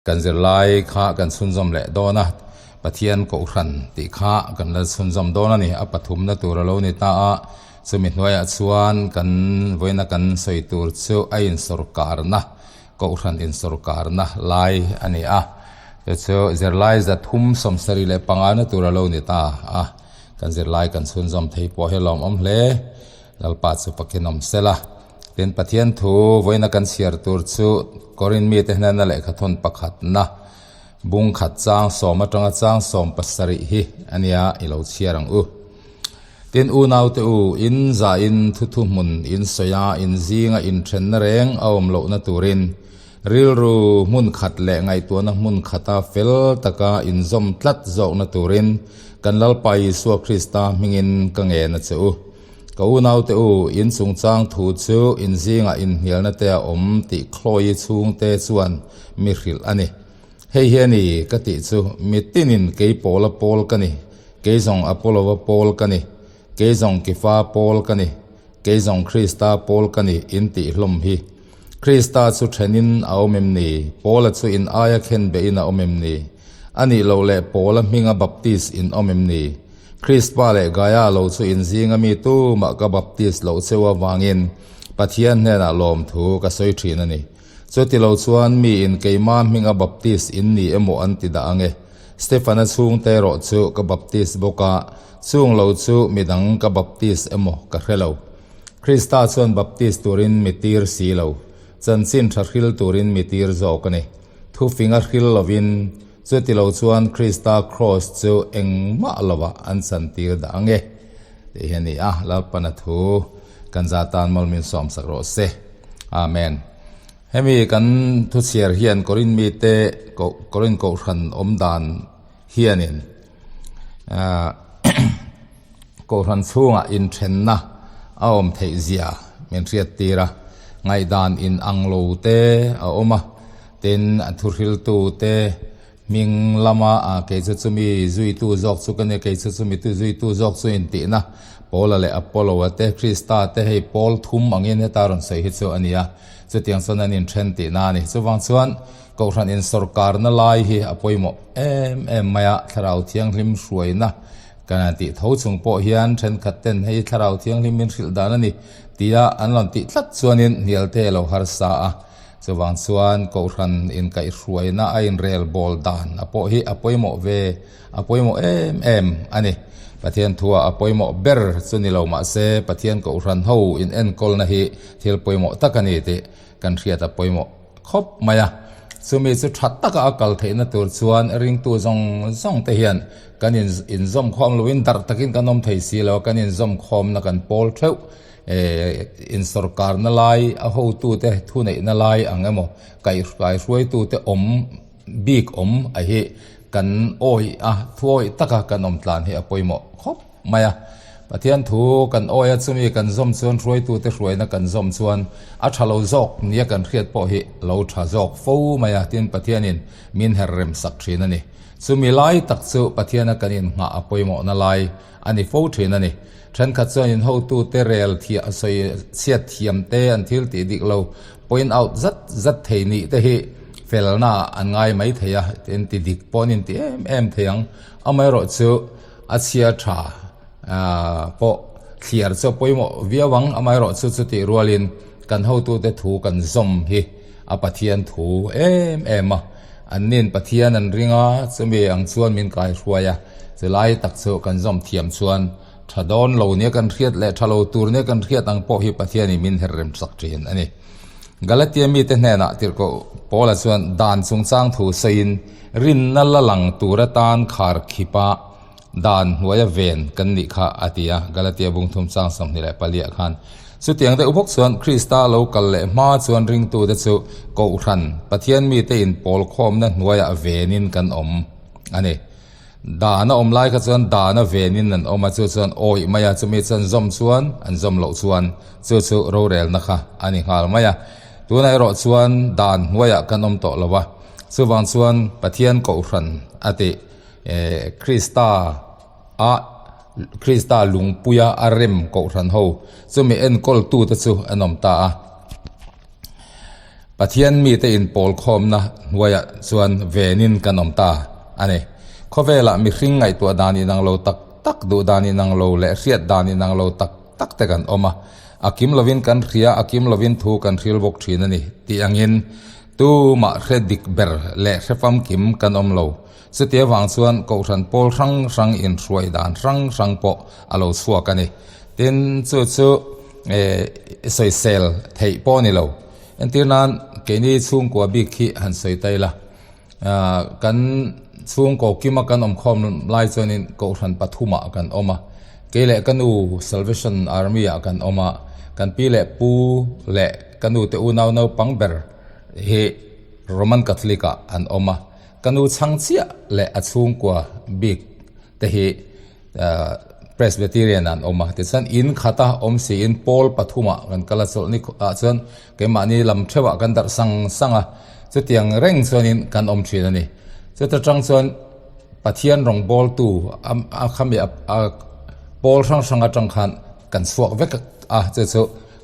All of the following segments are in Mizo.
Kan zirlai kha kan chhunzawm leh dawn a, Pathian Kohhran tih kha kan la chhunzawm dawn a ni. A pathumna tur a lo ni ta a, chumi hnuaiah chuan kan vawiina kan sawi tur chu a insawrkarna, Kohhran insawrkarna lai a ni a. Chu chu zirlai 375 na tur a lo ni ta a, kan zirlai kan chhunzawm thei pawh hi lawmawm hle. Lalpa chu pakin awm sela. Tin, Pathian thu vawiina kan chhiar tur chu Korin mite hnena lehkhathawn pakhatna bung khat chang sawm atanga chang 17 hi a nia i lo chhiar ang u. Tin, unaute u, in zahin thu thuhmun in sawi a, in zinga inthenna reng a awm lohna turin rilru hmun khat leh ngaihtuahna hmun khata fel taka inzawm tlat zawkna turin kan Lalpa Isua Krista hmingin ka ngen a che u. Ka unaute u, in chungchang thu chu in zingah inhnialna te a awm tih Chloe chhungte chuan mi hrilh a ni. Hei hi a ni ka tih chu, mi tinin kei Paula pawl ka ni, kei zawng Apollo-a pawl ka ni, kei zawng Kefa pawl ka ni, kei zawng Krista pawl ka ni in tih hlawm hi. Krista chu thenin a awm em ni? Paula chu in aia khenbehin a awm em ni? A nih loh leh Paula hminga baptist in awm em ni? Krispa leh Gaia lo chu in zinga mi tumah ka baptist loh cheu avangin Pathian hnenah lawmthu ka sawi thin a ni. Chuti lo chuan mi in keima hminga baptist in ni emaw an ti dah ang e. Stefana chhungte erawh chu ka baptist bawk a, chung lo chu midang ka baptist emaw ka hre lo. Krista chuan baptist turin mi tir si lo, chanchin tha hril turin mi tir zawk a ni. Thufinga hril lovin Chuti lo chuan Krista Kraws chu engmah lovah an chantir dah ang e, tih hi a ni a, Lalpana thu kan za tan mawl min sawmsak rawh se. Amen. Hemi kan thuchhiar hian Korin mite Korin Kohhran awm dan hianin Kohhran chhungah inthenna a awm theih zia min hriattir a, ngaihdan in ang lo te a awm a, tin a thuhriltu te hming lama kei chu chumi zuitu zawk chu ka nia, kei chu chumi tu zuitu zawk chu intihna Paula leh Apollo-a te, Krista te hei pawl thum angin heta rawn sawi hi chu a ni a, chutiang chuan an inthen tihna a ni. Chuvang chuan Kohhran insawrkarna lai hi a pawimawh em em mai a, Thlarau Thianghlim hruaina kan han tih tho chung pawh hian thenkhat ten hei Thlarau Thianghlim min hrilh dan a ni tia an rawn tih tlat chuanin hnial te a lo harsa a. Chuvang chuan Kohhran inkaihhruaina a inrel bawl dan a pawh hi a pawimawh ve, a pawimawh em em a ni. Pathian thuah a pawimawh ber chu ni lo mahse Pathian Kohhran ho inenkawlna hi thil pawimawh tak a ni tih kan hriat a pawimawh khawp mai a. Chumi chu tha taka a kal theihna tur chuan ringtu zawng zawng te hian kan in inzawm khawm loin darh takin kan awm thei si lo a, kan inzawm khawmna kan pawl theuh eh insawrkarna lai a hotute thuneihna lai ang emaw kaih kaihruaitute awm bik awm a hi kan awih a, thuawih taka kan awm tlan hi a pawimawh khawp mai a. Pathian thu kan awi a, chumi kan zawm chuan hruaitute hruaina kan zawm chuan a tha lo zawk nia kan hriat pawh hi lo tha zawk fo mai a, tin Pathianin min her rem sak thin a ni. Chumi lai tak chu Pathiana kan innghah a pawimawhna lai a ni fo thin a ni. Thenkhat chuan in hotute rel thiah sawi chhiat thiam te an thil tih dik lo point out zat zat thei nih te hi felna an ngai mai thei a, tin ti dik pawh an inti em em thei ang. Amaherawhchu a chhia tha pawh thliar chu a pawimawh viau ang, amaherawhchu chutih rualin kan hotute thu kan zawm hi a Pathian thu em em a, an nin Pathian an ring a, chumi ang chuan min kaihruai a, chulai tak chu kan zawm thiam chuan tha dawn lo nia kan hriat leh tha lo tur nia kan hriat ang pawh hi Pathianin min her rem sak thin a ni. Galatia mite hnenah tirhkoh Paula chuan dan chungchang thu sawiin rinna la lang tur atan khar khipa dan hnuaia ven kan nih kha a ti a, Galatia bung thum chang 24 ah khan. Chutiang deuh bawk chuan Krista lo kal leh hma chuan ringtute chu Kohhran, Pathian mite inpawl khawmna hnuaiah venin kan awm a ni. Dan a awm lai kha chuan dan a venin an awm a, chu chuan awih mai a, chumi chuan zawm chuan an zawm loh chuan chu chu rorelna kha a ni nghal mai a. Tunah erawh chuan dan hnuaiah kan awm tawh lo a, chuvang chuan Pathian Kohhran a tih Krista a Krista lungpuia a rem Kohhran ho chumi enkawltute chu an awm ta a. Pathian mite inpawlkhawmna hnuaiah chuan venin kan awm ta a ni. Khawvelah mihring ngaihtuah dan inang lo tak tak, duh dan inang lo leh hriat dan inang lo tak tak te kan awm a. A kim lovin kan hria, a kim lovin thu kan hril bawk thin a ni tih angin tumah hre dik ber leh hre famkim kan awm lo. Chuti avang chuan Kohhran pawl hrang hrang inhruai dan hrang hrang pawh a lo chhuak a ni. Tin, chu chu sawisel theih pawh a ni lo. Entir nan keini chhungkua bik hi han sawi ta ila, kan chhungkaw kima kan awm khawm lai chuanin Kohhran pathumah kan awm a, kei leh ka nu Salvation Army ah kan awm a, kan pi leh pu leh ka nu te unau naupang ber hi Roman Catholic ah an awm a. Ka nu chhang chiah leh a chhungkua bik te hi Presbyterian an awm a, tichuan in khata awm siin pawl pathumah kan kal a, chawlhni ah chuan keimahni lam theuhah kan darh sang sang a, chutiang reng chuanin kan awm thin a ni. Chuta tang chuan Pathian rawngbawltu a khami a pawl hrang hrang atang khan kan chhuak vek a, chu chu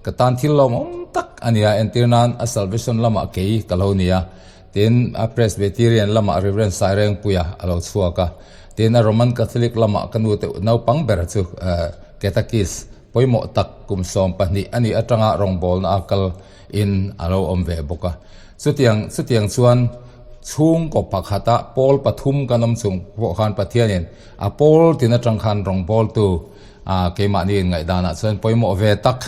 ka tan thil lawmawm tak a ni a, entir nan a salvation lamah kei ka lo ni a. Tin, a Presbyterian lamah Rev. Sairengpuia a lo chhuak a. Tin, a Roman Catholic lamah ka nu te naupang ber chu Catechist pawimawh tak kum 12 a nih atanga rawngbawlna a kal in a lo awm ve bawk a. Chutiang chutiang chuan chhungkaw pakhata pawl pathum kan awm chung pawh khan Pathianin a pawl tin atang khan rawngbawltu keimahni inngaihdanah chuan pawimawh ve tak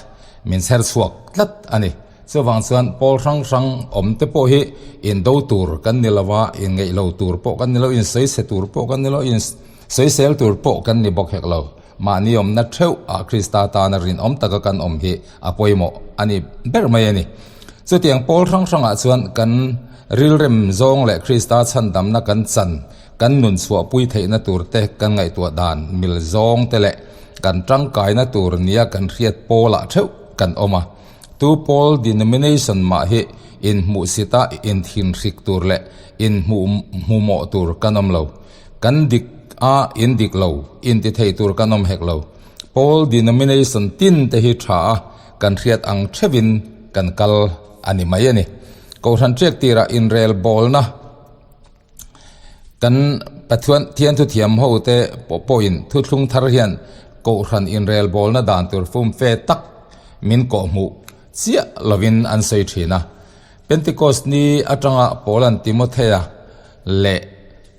min chher chhuak tlat a ni. Chuvang chuan pawl hrang hrang awm te pawh hi indo tur kan ni lo a, inngeih lo tur pawh kan ni lo, insawi chhe tur pawh kan ni lo, insawisel tur pawh kan ni bawk hek lo. Mahni awmna theuh ah Krista tana rinawm taka kan awm hi a pawimawh a ni ber mai a ni. Chutiang pawl hrang hrangah chuan kan rilrem zawng leh Krista chhandamna kan chan, kan nun chhuahpui theihna tur te kan ngaihtuah dan mil zawng te leh kan tangkaina tur nia kan hriat pawlah theuh kan awm a. Tu pawl denomination mah hi inhmuhsita inthinhrik tur leh inhmuhmawh tur kan awm lo. Kan dik a indik lo, intithei tur kan awm hek lo. Pawl denomination tin te hi tha a, kan hriat ang theuhin kan kal a ni mai a ni. Kohhran ṭiak tirah inrelbawlna. Kan Pathian thian thuthiam ho te pawh pawhin thuthlung thar hian Kohhran inrelbawlna dan tur fumfe tak min kawhhmuh chiah lovin an sawi thin a. Pentecost ni atanga Paula'n Timothea leh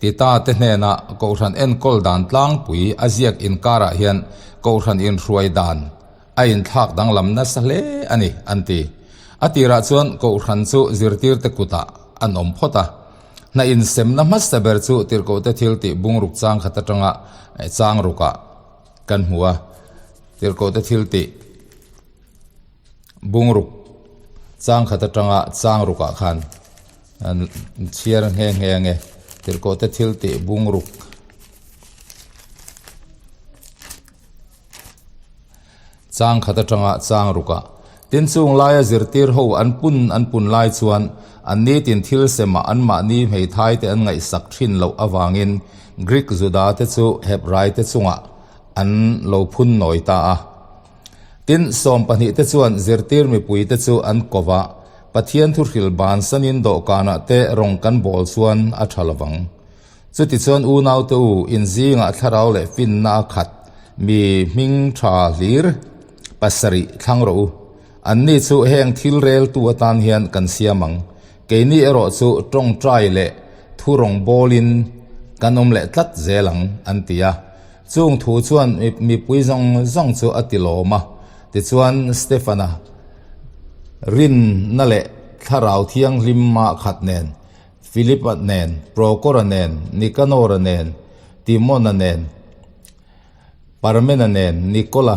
Tita te hnena Kohhran enkawl dan tlangpui a ziak inkarah hian Kohhran inhruai dan a inthlak danglam nasa hle a ni, an ti. A tirah chuan Kohhran chu zirtirte kutah an awm phawt a. Hna insemna hmasa ber chu Tirhkohte thil tih bungruk chang khat atanga chang rukah kan hmu a. Tirhkohte thil tih bungruk chang khat atanga chang rukah khan an chhiar nghe nghe ang e. Tirhkohte thil tih bungruk. Chang khat atanga chang rukah. Tin chung laia zirtir ho an pun an pun lai chuan an nitin thil semah anmahni hmeithai te an ngaihsak thin loh avangin Greek Juda te chu Hebrai te chungah an lo phun nawi ta a. Tin, 12 te chuan zirtir mipui te chu an ko va, Pathian thuhril bansanin dawhkanah te rawng kan bawl chuan a tha lovang. Chutichuan unaute u, in zingah thlarau leh finna a khat mi hming tha hlir pasarih thlang rawh u. Anni chu heng thil reltu atan hian kan siam ang. Keini erawh chu tawngtai leh thu rawng bawlin kan awm leh tlat zel ang, an ti a. Chung thu chuan mipui zawng zawng chu a ti lawm a. Tichuan Stefana rinna leh thlarau thianghlim mah khat nen Philipa nen, Prokora nen, Nikanora nen, Timona nen, Parmena nen, Nikola,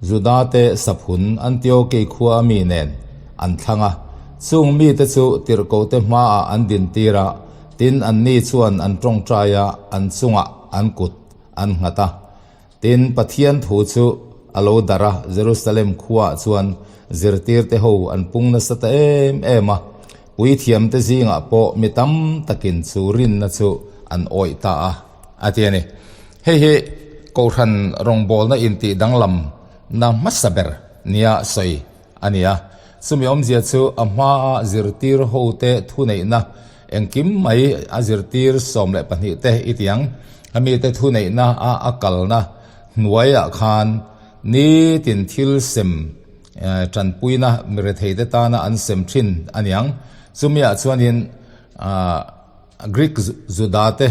Judate saphun Antiokei khua a mi nen an thlang a. Chung mite chu tirhkohte hmaah an dintir a, tin anni chuan an tawngtai a, an chungah an kut an nghat a. Tin, Pathian thu chu a lo darh a, Jerusalem khuaah chuan zirtirte ho an pung nasa ta em em a, puithiamte zingah pawh mi tam takin chu rinna chu an awih ta a, a ti a ni. Hei hi Kohhran rawngbawlna intih danglamna hmasa ber nia sawi a ni a. Chumi awmzia chu a hmaa zirtir hote thuneihna engkim mai a zirtir 12 te i ti ang. A mite thuneihna a a kalna hnuaiah khan nitin thil sem tanpuina miretheite tana an sem thin a niang. Chumiah chuanin Greek Juda te,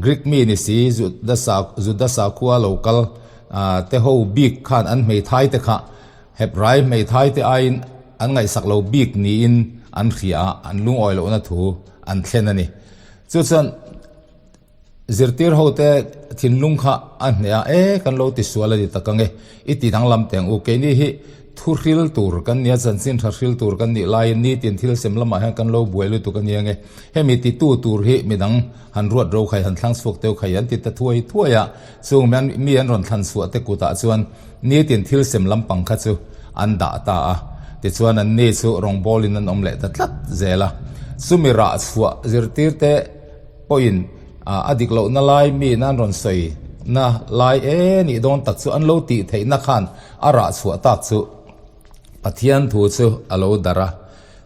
Greek mi ni si Juda sakhua lo kal te ho bik khan an hmeithai te kha Hebrai hmeithai te aiin an ngaihsak lo bik niin an hria a, an lungawi lohna thu an thlen a ni. Chu chuan zirtir ho te thinlung kha a hneh a, E, kan lo tisual a ni tak ang e, i ti danglam teh ang u, keini hi Thu hril tur kan nia, chanchin tha hril tur kan nih laiin nitin thil sem lamah hian kan lo buai lutuk a nia nge. Hemi titu tur hi midang han ruat ro khai, han thlang chhuak teuh khai an ti ta thuai thuai a, chung mi an rawn thlan chhuah te kutah chuan nitin thil sem lampang kha chu an dah ta a. Tichuan an ni chu rawngbawlin an awm leh ta tlat zel a. Chumi rah chhuah zirtir te pawhin a dik lohna lai mi in an rawn sawi na lai e nih dawn tak chu an lo tih theihna khan A rah chhuah tak chu Pathian thu chu a lo darh a.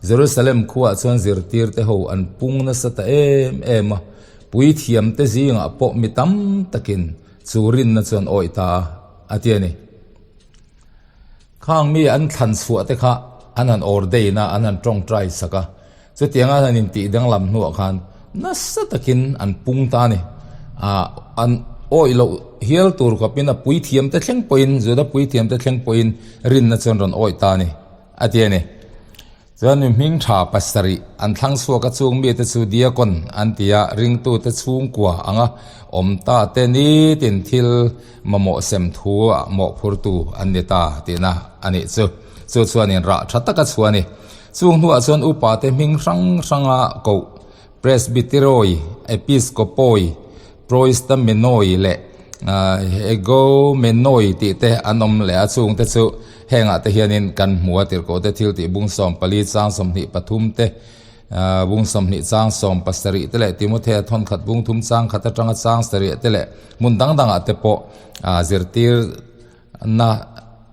Jerusalem khuaah chuan zirtirte ho an pung nasa ta em em a, puithiamte zingah pawh mi tam takin chu rinna chuan awih ta a, a ti a ni. Khang mi an thlan chhuah te kha an han ordain a, an han tawngtai sak a. Chutianga an han intih danglam hnuah khan nasa takin an pung ta a ni. An awih loh hial tur khawpin a puithiamte thleng pawhin, Juda puithiamte thleng pawhin rinna chuan rawn awih ta a ni, a ti a ni. Chuan mi hming tha pasarih an thlang chhuak a, chung mite chu diakon an ti a, ringtute chhungkua anga awm ta te nitin thil mamawh sem thu ah mawhphurtu an ni ta tihna a nih chu. Chu chuanin rah tha taka chhuah a ni. Chung hnuah chuan upate hming hrang hranga koh Presbyteroi, Episkopoi, Proistamenoi leh Hegomenoi tih te an awm leh a, chungte chu hengah te hianin kan hmu a, tirhkohte thil tih bung 14 chang 23 te, bung 20 chang 17 te leh Timothea thawnkhat bung thum chang khat atanga chang sarih te leh hmun dang dangah te pawh zirtir Na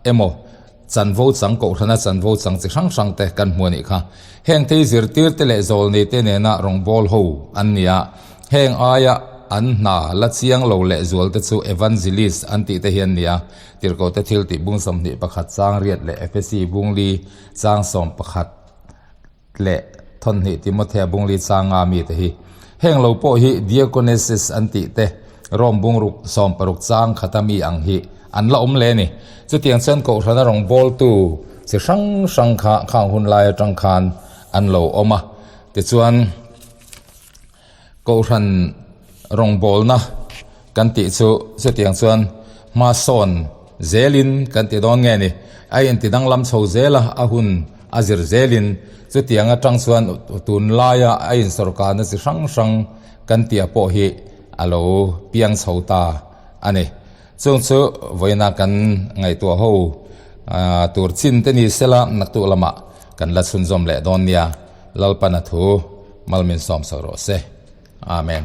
emaw, chanvo chang kohhrana chanvo chang chi hrang hrang te kan hmu a nih kha. Heng thei zirtir te leh zawlnei te nena rawngbâwl ho an ni a, heng aia an hna la chiang lo leh zual te chu evangelist an tih te hi an ni a, Tirhkohte thil tih bung 21 chang riat leh Efesi bung li chang 11. Leh thawhnih Timothea bungli changa mite hi heng lo pawh hi diakonesis an tih te Rome bungruk 60 chang khata mi ang hi an la awm le ni. Chutiang chuan Kohhrana rawngbawltu chi hrang hrang kha khang hun lai atang khan an lo awm a. Tichuan Kohhran rawngbawlna kan tih chu chutiang chuan hma sawn zelin kan ti dawn nge ni? A inti danglam chho zel a, a hun a zir zelin chutiang atang chuan tunlaia a insawrkarna chi hrang hrang kan tia pawh hi a lo piang chho ta a ni. Chung chu vawiina kan ngaihtuah ho tur chin te ni sela naktuk lamah kan la chhunzawm leh dawn nia. Lalpana thu Malmin sawm sak rawh se. Amen.